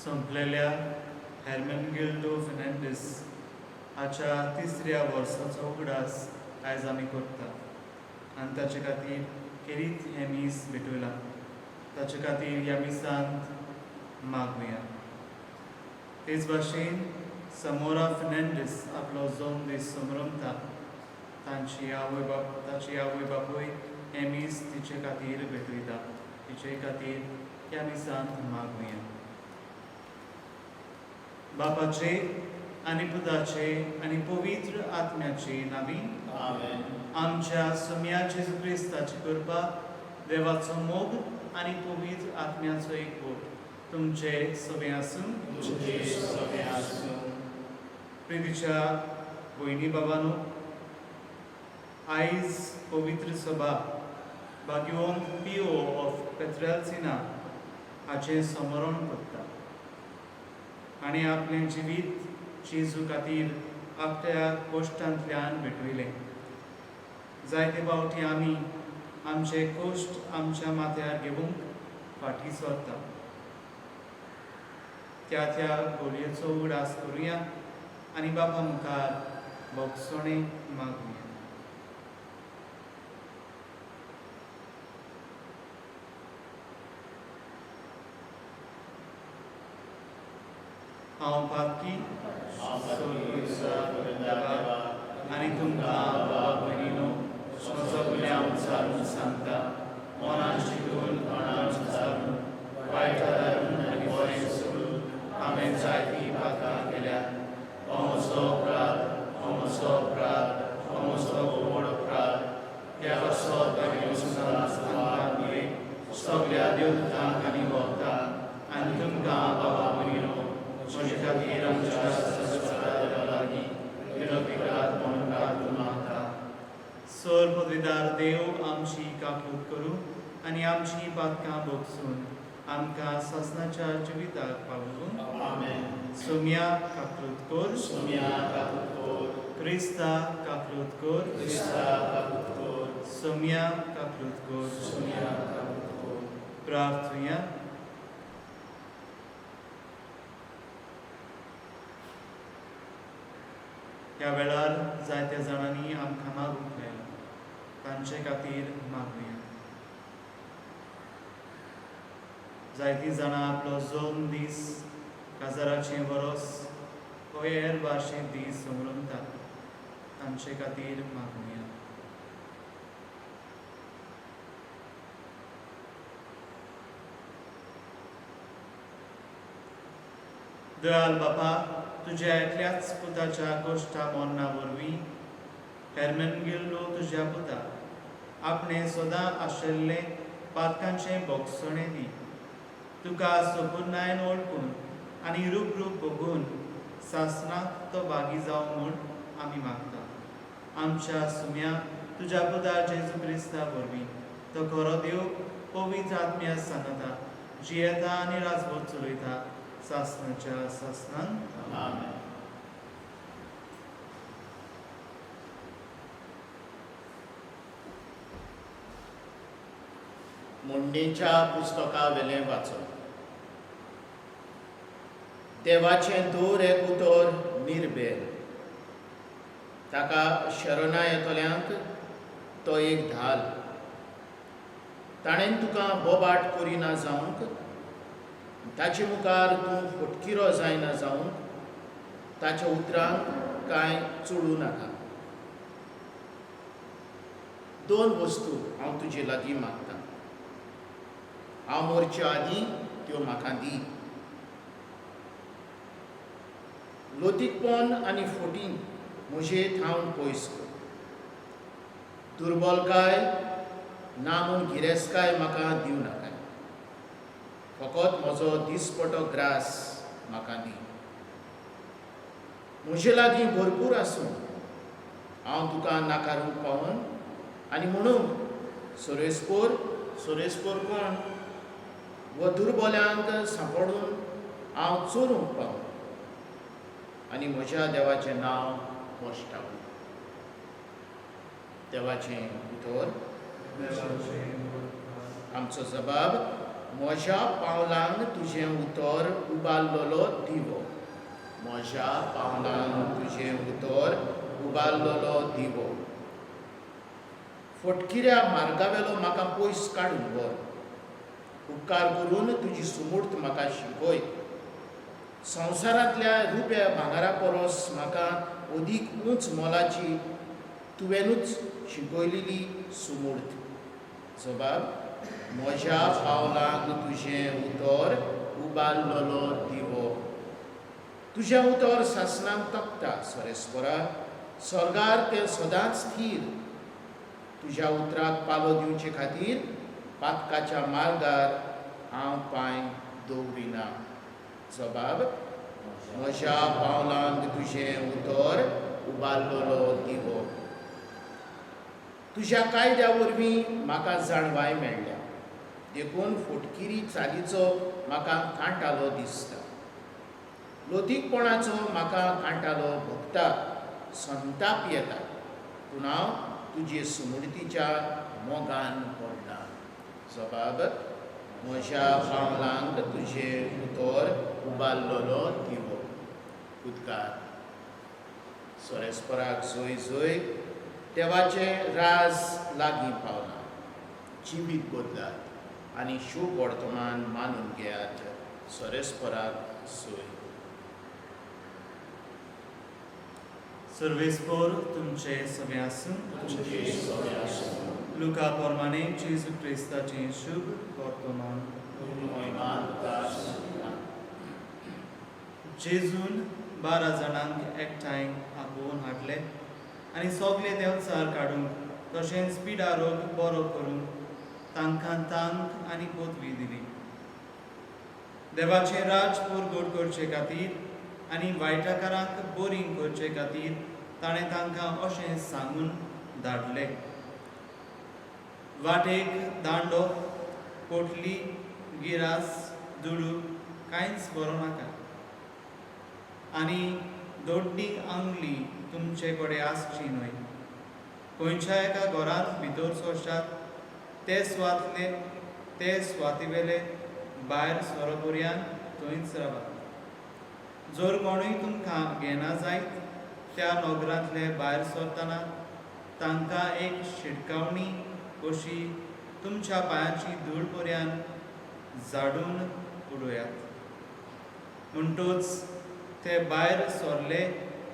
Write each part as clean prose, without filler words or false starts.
सोंपलेल्या हेर्मेनगिल्डो फेर्नांडीस हाच्या तिसऱ्या वर्साचो उगडास आयज आमी करता आनी ताचे खातीर खेरीत हें मीस भेटयलां. ताचे खातीर ह्या मिसांत मागुया. तेच भाशेन समोरा फेर्नांडीस आपलो जल्मदीस समरमता. तांची आवय बाप ताची आवय बापूय हें मीस तिचे खातीर भेटयता. तिचे खातीर ह्या मिसांत मागुया. बापाचे आनी पुताचे आनी पवित्र आत्म्याचे नांवी. आमेन. आमच्या सोम्या जेजू क्रिस्ताची कृपा, देवाचो मोग आनी पवित्र आत्म्याचो एकवट तुमचे सगळे आसूं. तुमचे सगळे आसूं. प्रितीच्या भयणी बाबांनो, आयज पवित्र सभा भाग्यवंत पिओ ऑफ पेट्रेलसिना हाचें स्मरण करता आनी आपलें जिवीत जेजू खातीर आपल्या कोश्टांतल्यान भेटयलें. जायते फावटी आमी आमचे कोश्ट आमच्या माथ्यार घेवंक फाटीं सरता. त्या त्या गोलयेचो उगडास करुया आनी बापा मुखार भोगसणें मागुया. हांव पातकी देवा आनी तुमकां बाबा भयणीनो म्हजो गुन्यांव उचारून सांगता. मनान चिंतून, तोंडान उच्चारून, वायट धरून आनी बरें सोडून हांवें जायतीं पातकां केल्या. हो म्हजो अपराध, हो म्हजो अपराध, हो म्हजो व्हड अपराध. त्या पासत न्हय सगल्या देवतांक आनी भक्तांक आनी तुमकां बाबा भयणीनो म्हजे खातीर आमच्या सर्वेस्परा देवा लागीं विनवती करात म्हणून प्रार्थना मागता. सर पदवीदार देव आमची काकूत करूं आनी आमची पातकां भोगसून आमकां सासणाच्या जिविताक पावोवं. आमेन. सोम्या काकूत कर. सोम्या काकूत कर. क्रिस्ता काकूत कर. क्रिस्ता काकूत कर. सोम्या काकूत कर. सोम्या काकूत कर. प्रार्थुया. ह्या वेळार जायत्या जाणांनी आमकां मागूंक लायलां, तांचे खातीर मागुया. जायतीं जाणां आपलो जल्म दीस, काजाराचें वरोस हो हेर भाशेंत दीस समरमतात, तांचे खातीर मागुया. दयाल बापा, तुज्या एकल्याच पुताच्या कोश्टा मरणा वरवीं हेर्मेनगिल्लो तुज्या पुता आपणें सदां आशिल्लें पातकांचें भोगसणें दी. तुका सपुर्णायेन वळखून आनी रूप रूप भोगून सासणाक तो भागी जावं म्हूण आमी मागता. आमच्या सुम्या तुज्या पुता जेजू क्रिस्ता वरवीं, तो खरो देव पवित्र आत्म्या सांगता जियेता आनी राजवट चलयता सासणाच्या सासणान. आमेन. मुंडीच्या पुस्तका वेलें वाचप. देवाचें दर एक उतर निर्बेर, ताका शरणा येतल्यांक तो एक धाल. ताणें तुका बोबाट करिना जावंक, ताचे मुखार तूं फटकिरो जायना जावंक ताच्या उतरांक कांय चोडूं नाका. दोन वस्तू हांव तुजे लागीं मागतां, हांव मरचे आदीं त्यो म्हाका दी. लोतीकपण आनी फोटींग म्हजे थावन पयस कर. दुर्बलकाय ना म्हूण गिरेस्तकाय म्हाका दिवं नाकाय. फकत म्हजो दिसपटो ग्रास म्हाका दी. म्हजे लागीं भरपूर आसूं हांव तुका नाकारूंक पावून आनी म्हणूंक सोरेस्पोर सोरेस्पोर कोण व दुर्बल्यांक सांपडून हांव चोरूंक पावूं आनी म्हज्या देवाचें नांव भश्टावूं. देवाचें उतर. आमचो जबाब म्हज्या पावलांक तुजें उतर उबारलेलो दिवो. म्हज्या पावलांक तुजें उतर उबारलेलो दिवो. फटकिऱ्या मार्गावेलो म्हाका पयस काडून व्हर. उपकार करून तुजी सुमूर्त म्हाका शिकय. संवसारांतल्या रुप्या भांगरा परस म्हाका अदीक उंच मोलाची तुवेंनूच शिकयलेली सुमूर्त. जबाब: म्हज्या पावलांक तुजें उतर उबारलेलो दिवो. तुजें उतर सासणाक तकता सरेस्वरा, सर्गार तें सदांच थीर. तुज्या उतराक पालो दिवचे खातीर पातकाच्या मार्गार हांव पांय दवरिना. जबाब: म्हज्या पावलांक तुजें उतर उबारलेलो दिवो. तुज्या कायद्या वरवीं म्हाका जाणवाय मेळ्ळ्या, देखून फटकिरी चालीचो म्हाका कांटालो दिसता. लोतीकपणाचो म्हाका कांटालो भोगता, संताप येता, पूण हांव तुजे सुमूर्तीच्या मोगान पडना. जबाब: म्हज्या पावलांक तुजें उतर उबारलेलो दिवो. उदकार. सोरेस्पराक जोय जोय. देवाचें राज लागीं पावलां. जिवीत बदलात आनी शुभ वर्तमान मानून घेयात. सोरेस्पराक सोय. सर्वेस्पोर तुमचे सगळे आसूं. तुमचे सगळे आसूं. लुका प्रमाणे जेजू क्रिस्ताचें शुभ वर्तमान. महिमा तुका आसूं. जेजून 12 जाणांक एकठांय आपोवन हाडले आनी सगळे देंवचार काडूंक तशेंच पिडा रोग बरो करूंक तांकां तांक आनी पदवी दिली. देवाचें राज परगट करचे खातीर आनी वायटाकारांक बरी करचे खातीर ताणें तांकां अशें सांगून धाडले, वाटेक दांडो, पोटली, गिरास, दुडू कांयच व्हरूं नाका आनी दोड्डी आंगली तुमचे कडेन आसची न्हय. खंयच्या एका घरांत भितर सरशात ते सुवातले ते सुवातेवेले भायर सरोपर्यांत थंयच रावात. जर कोणूय तुमकां घेना जायत त्या नगरांतले भायर सरतना तांकां एक शिटकावणी कशी तुमच्या पांयाची धूळ पर्यंत झाडून उडयात. म्हणटूच ते भायर सरले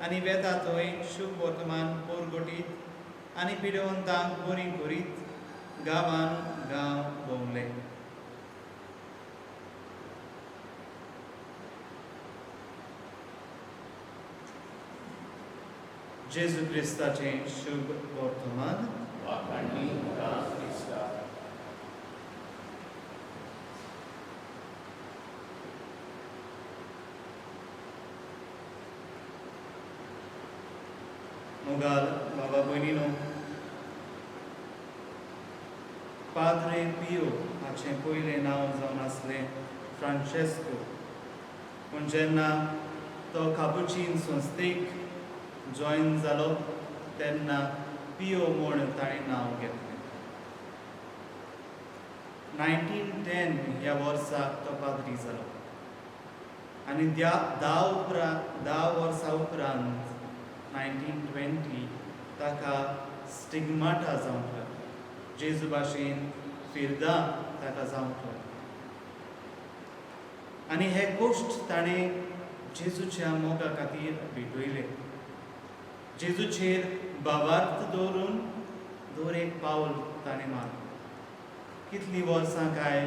आनी वेता थंय शुभ वर्तमान परगटीत आनी पिडेवंतांक बरी करीत गांवान गांव भोंवले. जेजू क्रिस्ताचें शुभ वर्तमान. वाखाणणी तुका क्रिस्ता. मोगाल बाबा भयणीनो, पाद्रे पियो हाचें पयलें नांव जावन आसलें फ्रांसेस्को, पूण जेन्ना तो कापुचीन संस्थेक जॉयन जालो तेन्ना पियो म्हूण ताणें नांव घेतलें. 1910 ह्या वर्साक तो पाद्री जालो आनी 10 वर्सां उपरांत 1920 ताका स्टिग्माटा जावंक लागली. जेजू भाशेन फिरदां ताका जावंक लागली आनी हे कोश्ट ताणें जेजूच्या मोगा खातीर भेटयले. जेजूचेर भावार्थ दवरून दर एक पावल ताणें मारलें. कितलीं वर्सां काय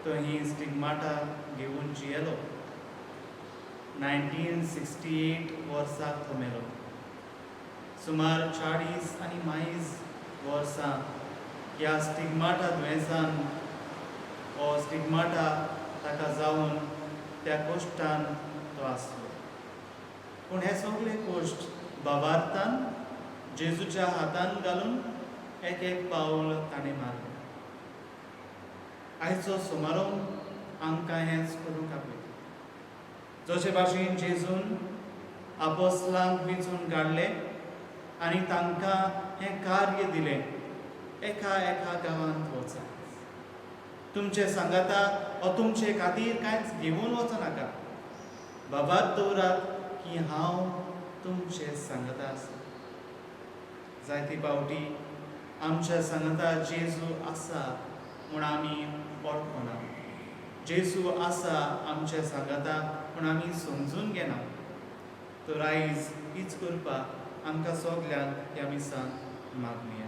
तो ही स्टिग्माटा घेवन जियेलो. 1968 वर्साक तो मेलो. सुमार 40 आनी मायज वर्सां ह्या स्टिग्माटा दुयेंसान हो स्टिग्माटा ताका जावन त्या कोश्टान तो आसलो. पूण हे सगळे कोश्ट भावार्थान जेजूच्या हातान घालून एक एक पावल ताणें मारलें. आयचो समारोह आमकां हेंच करूंक आपयता. जशे भाशेन जेजून आपोस्लांक वेंचून काडले आनी तांकां हें कार्य दिलें, एका एका गांवांत वचात, तुमचे सांगाता वा तुमचे खातीर कांयच घेवन वचनाका. बाबात दवरात की हांव तुमचे सांगाता आसा. जायते फावटी आमच्या सांगाता जेजू आसा म्हूण आमी वळखना. जेजू आसा आमच्या सांगाता पूण आमी समजून घेना. तर आयज हीच करपाक आमकां सगल्यांक ह्या मिसान मागुया.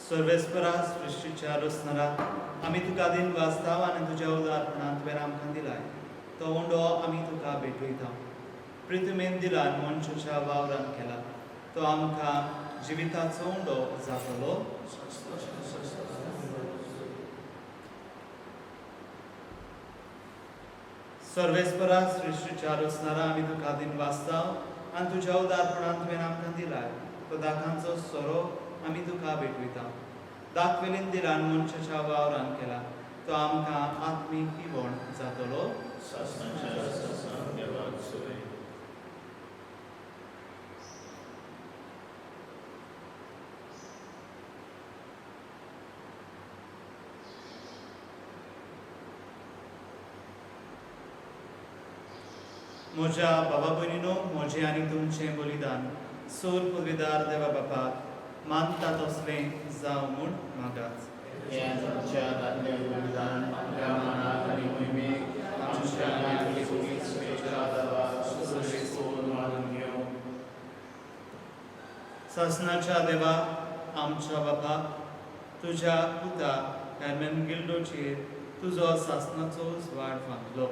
सर्वेस्परा सृश्टीच्या रचणारा आमी तुका दिन वाचता आनी तुज्या उदारपणान तुवें आमकां दिलाय तो उंडो आमी तुका भेटयता. प्रितमेन दिला मनशाच्या वावरान केला तो आमकां जिविताचो उंडो जातलो. सर्वेस्परा सृश्टीच्या रचणारा आमी तुका दिन वाचता आनी तुज्या उदारपणान तुवें आमकां दिलाय तो दाखांचो सोरो आमी तुका भेटयता. दाखवेलीन दिलान मनशाच्या वावरान केला तो आमकां आत्मीक हिवण जातलो. म्हज्या बाबा भयणीनो, म्हजें आनी तुमचें बलिदान सोर पदवीदार देवा बापाक मानता तसलें जावं म्हूण मागात. सासनाच्या देवा आमच्या बापा, तुज्या पुता हॅरमॅन गिल्डोचेर तुजो सासनाचो उजवाड फांकलो.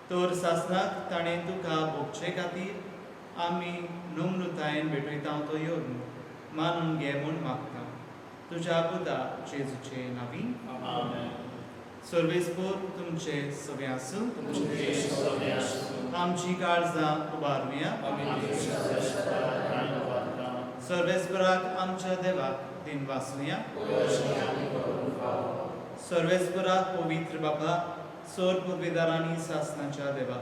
तर सासनाक ताणें तुका भोगचे खातीर आमी नम्रतायेन भेटयता तो येवन मानून घे म्हूण मागता. तुज्या पुता जेजूचे नांवी. सर्वेस्पोर तुमचे सगळें आसूं. आमची काळजां उबारुया. सर्वेस्पराक आमच्या देवाक दिन वाचुया. सर्वेस्पराक पवित्र बाबा, सर्व पदवीदारांनी सासनाच्या देवा,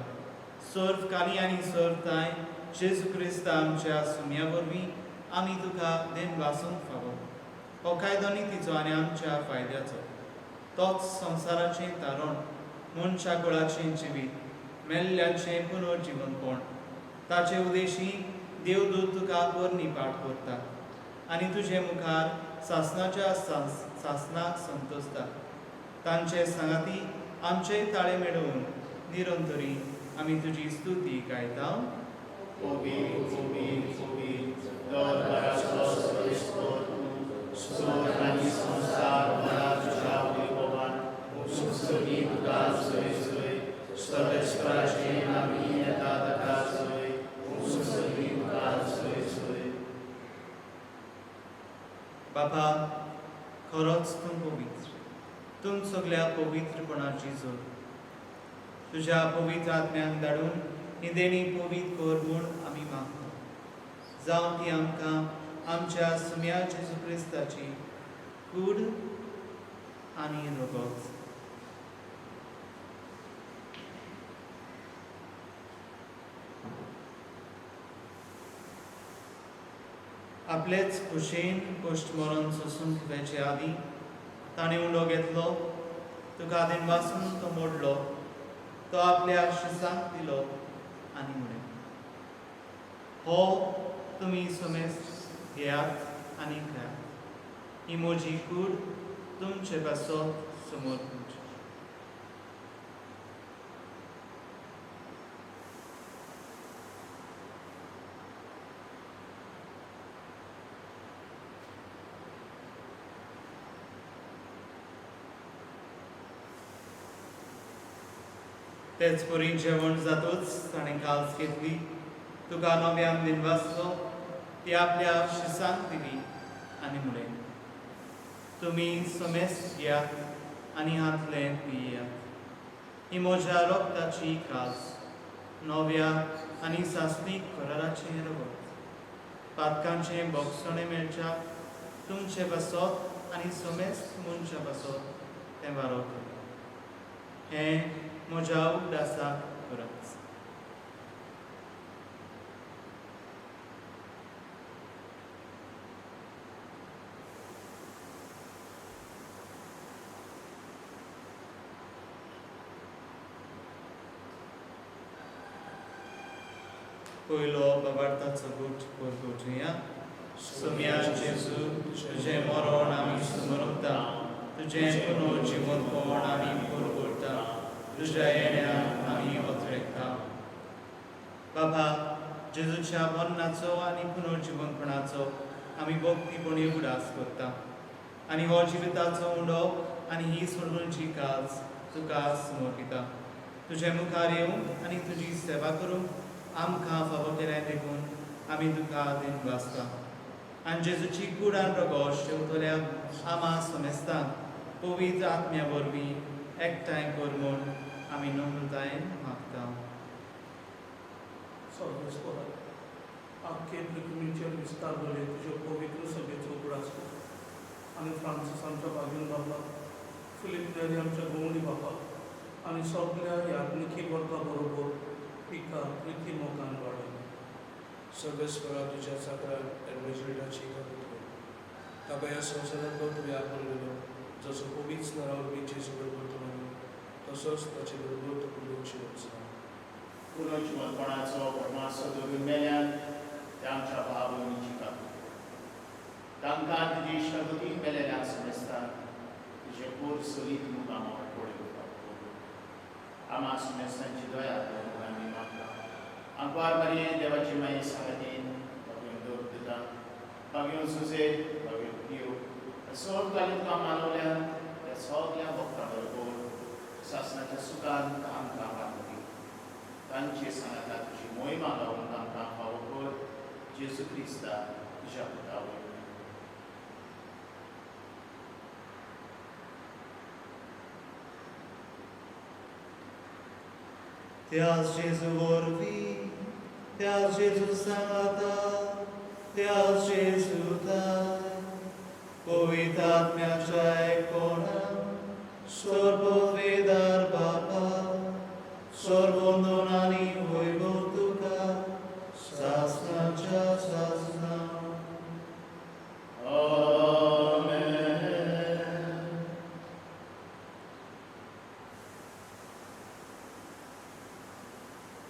सर्व काली आनी सर्व ताय जेजू क्रिस्त आमच्या सुम्या वरवीं आमी तुका देन वासूंक फावो. हो कायदो नितीचो आनी आमच्या फायद्याचो, तोच संवसाराचें तारण, मनशा कुळाचें जिवीत, मेल्ल्याचें पुनर्जिवनपण. ताचे उदेशी देवदूत तुका पोरणी पाठ करता आनी तुजे मुखार सासनाच्या सासनाक संतोसता. तांचे सांगाती आमचे ताळे मेळोवन निरंतरी आमी तुजी स्तुती गायता. बाबा, खरोच तूं पवित्र, तूं सगल्या पवित्रपणाची जोड. तुज्या पवित्र आत्म्याक धाडून ही देणी पवित्र कर म्हूण आमी मागता. जावं ती आमकां आमच्या सुम्या जेजू क्रिस्ताची कूड आनी रगत. आपलेच खुशेन कश्ट मरण सोसूंक वेचे आदीं ताणें उंडो घेतलो, तुका आदीन वासून तो मोडलो, तो आपल्या शिसांक दिलो आनी म्हणलें, हो तुमी समेस्त घेयात आनी खायात, ही म्हजी कूड तुमचे पासत समोर तुमची. तेच परी जेवण जातूच ताणें काल्स घेतली, तुका नव्यान दिनवासलो, ती आपल्या शिसांक दिली आनी म्हणलें, तुमी समेस्त घेयात आनी हातलें पियात. ही म्हज्या रक्ताची काज, नव्या आनी सासणीक कराराचें रगत. पातकांचें बोगसणें मेळच्या तुमचे पासत आनी समेस्त मनशा पासत तें वारोवतलें. हें म्हज्या उगडासाक करात. पयलो बाबार्थाचो गोट परगटुया. सोम्या जेजू, तुजें मरण आमी समरता, तुजें पुनर्जिवंतपण आमी परगटता, तुज्या येण्याक आमी अत्रेकता. बाबा, जेजूच्या मरणाचो आनी पुनर्जिवंतपणाचो आमी भक्तीपणी उगडास करता आनी हो जिविताचो उंडो आनी ही सोडूनची काज तुका समर्पिता. तुजे मुखार येवंक आनी तुजी सेवा करूंक आमकां फावो केलें देखून आमी तुका दिनवासता. आनी जेजूची कूड आनी रगत शेवतल्या आमा समेस्तांक पवित्र आत्म्या वरवीं एकठांय कर म्हूण आमी नम्रतायेन मागता. सर्वेस्परा, आख्खे पृथ्वीचेर विस्तार जाले तुज्यो पवित्र सभेचो उगडास कर आनी फ्रांसीस आमच्या भागीन बापाक, फिलीप नेरी आमच्या गवणी बापाक आनी सगल्या याज्ञिकी वर्गा बरोबर तिका प्रिती मोगान वाडय. सर्वेस्परा, तुज्या चाकरान एडमेजल्डाची काकूत कर. ताका ह्या संवसारांतलो तुवें आपयलेलो, जसो पवित्र नरा वरवीं जेजू बरोबर तूं तसोच ताचे बरोबर तूं पुनर्जिवंत जा. पुनर्जिवंतपणाचो परमासो धरून मेल्यान ते आमच्या भाव भयणीची काकूत कर. तांकां तुजी इश्टागतीन मेलेल्या समेस्तांक तुजें पोर सोलीत मुखामळ पळोवपाक कर. आमा समेस्तांची दया कर म्हूण आमी मागता. आंकवार मारये देवाची माये सांगातीन बाबयो दवर दिता, बाबयो सुजे, बाबयो पियो, सगळ्यांनी तुका मानवल्यान त्या सगळ्या भक्तां बरोबर सासणाच्या सुखान आमकां वांटली. तांचे सांगाता तुजी मोहिमा गावूंक आमकां फावो कर. जेजू क्रिस्ता तुज्या पुता वरवीं. त्याच जेजू वरवीं, त्याच जेजू सांगाता, त्याच जेजू ताय, पवित्र आत्म्याच्या एकपणान सर्ववेदार बापा, सर्वंदन आनी वैभव तुका सासणाच्या सासणा. आमेन.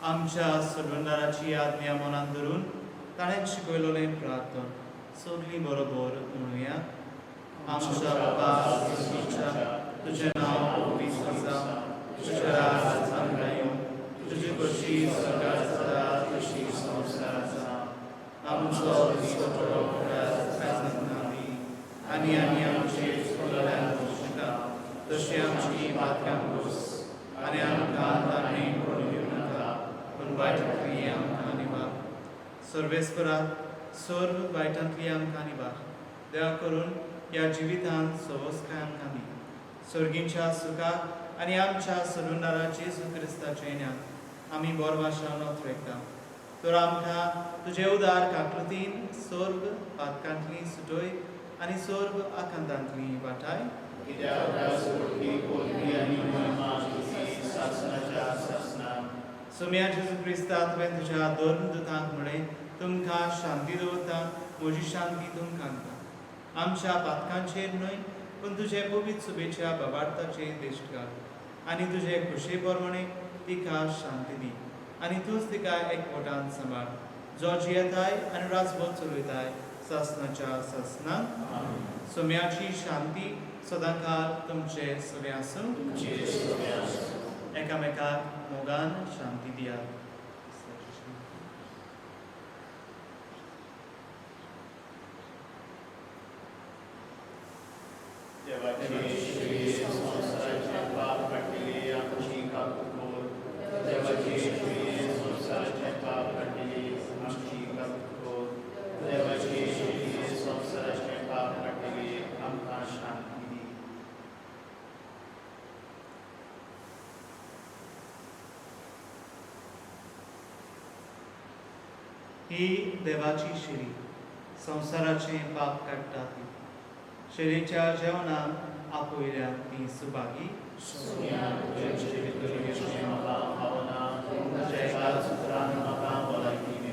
आमच्या सोडवणाराची आज्ञा मनान धरून ताणें शिकयलेलें प्रार्थन सगळीं बरोबर म्हणुया. आमच्या बापा तुझ्या, तुजें नांव पवित्र जावं, तुजें राज आमकां येवं, तुजी खोशी स्वर्गार जाता तशी संवसारार जावं. आमचो दिसपट्टो खुराक आयज आमकां दी आनी आमी आमचे चुकलेल्यांक भोगशिता तशी आमची पातकां भोगस आनी आमकां ताणें पडून दिवं नाका पूण वायटांतली आमकां निवार. सर्वेस्परा, सर्व वायटांतली आमकां निवार. दया करून ह्या जिवितांत सवसकाय आमकां दी. सर्गींच्या सुखाक आनी आमच्या सोडवणारा जेजू क्रिस्ताच्या येण्याक आमी बोरवाशान अत्रेकता. तर आमकां तुजे उदार काकृतीन सर्व पातकांतली सुटय आनी सर्व आकांतांतली वाटाय. कित्याक सोडली कोलवी आनी महिमा तुजी सासणाच्या सासणाक. सोम्या जेजू क्रिस्ता, तुवें तुज्या धर्मदूतांक म्हळें, तुमकां शांती दवरता, म्हजी शांती तुमकां दिता. आमच्या पातकांचेर न्हय पूण तुजे पवित्र सुबेच्या बाबार्थाचेर दिश्ट घाल आनी तुजे खोशये प्रमाणे तिका शांती दी आनी तूंच तिका एकवटान सांबाळ, जो जियेताय आनी राजवट चलयताय सासणाच्या सासणाक. सोम्याची शांती सदांकाळ तुमचे सगळे आसूं. तुमचे सगळे आसूं. एकामेकाक मोगान शांती दियात. देवाचे शिवे संवसाराचे पाप काडटले आमची काकूत कर. संवसाराचें पाप काडटली आमची काकूट कर. देवाचे शेळये संवसाराचें पाप काडटली आमकां शांती दी. ही देवाची शिरी संवसाराचें पाप काडटा ती शिरीच्या जेवणाक आपयल्या ती सुभागी. सोनिया, तुजें भितर येवचें म्हाका फावना, पूण तुज्या एकाच उतरान म्हाका भलायकी मेळटली.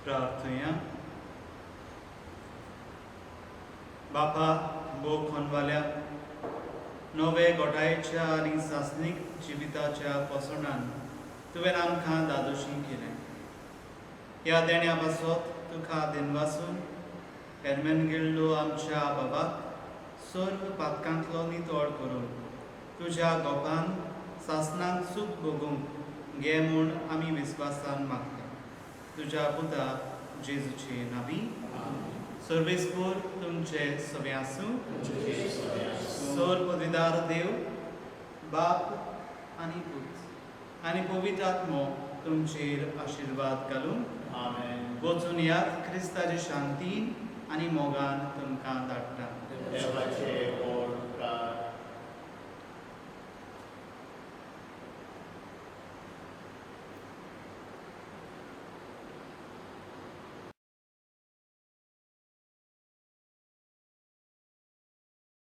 प्रार्थया. बापा भोव खनवाल्या नवे गोठायेच्या आनी सासणीक जिविताच्या पोसणान तुवें आमकां दादोशी केलें. ह्या देण्या पासत तुका दिनवासून एरमेनगिल्लो आमच्या बाबाक सर्व पातकांतलो नितळ करून तुज्या गोपान सासणाक सूख भोगूंक घे म्हूण आमी विस्वासान मागता. तुज्या पुता जेजूचे नावी. सर्वेस्पूर तुमचे सगळे आसूं. सोर पदवीदार देव बाप आनी पूत आनी पवित्र आत्मो तुमचेर आशिर्वाद घालूं. आमेन. वचून यात क्रिस्ताचे शांतीन आनी मोगान तुमकां धाडटा. देवाचे